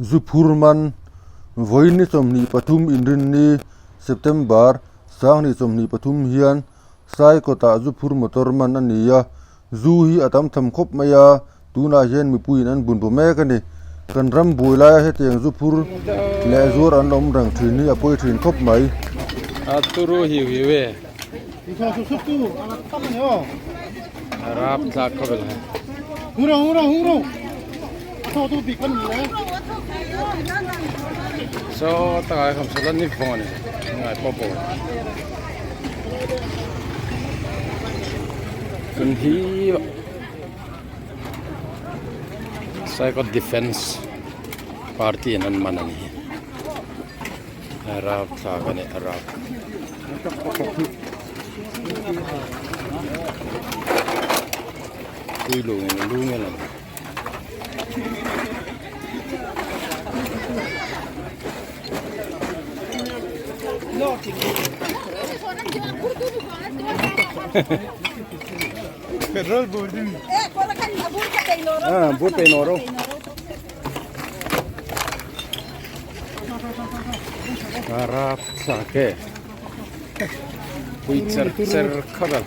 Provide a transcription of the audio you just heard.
Zu phur man vawiin ni 23 inrinni September sanghnih 23 hian Saikawtah zu phur motor man a ni a, zu hi a tam tham khawp mai a, tunah hian mipuiin an bun paw mek a ni. Kan ram buai laia hetiang zu phur leh zuar an awm reng thin hi a pawi thin khawp mai. A turu hiu hiu e. Rap tlak khawvel ha. So takah hian saw ni vawng a ni ngai pawh pawh tun hi Saikawt defence party in an man a ni a rapthlak a ni a rap. Puilung in a lung a lang. Ah, bur pe no ro. Arap thlak e. Pui cher cher khawp a.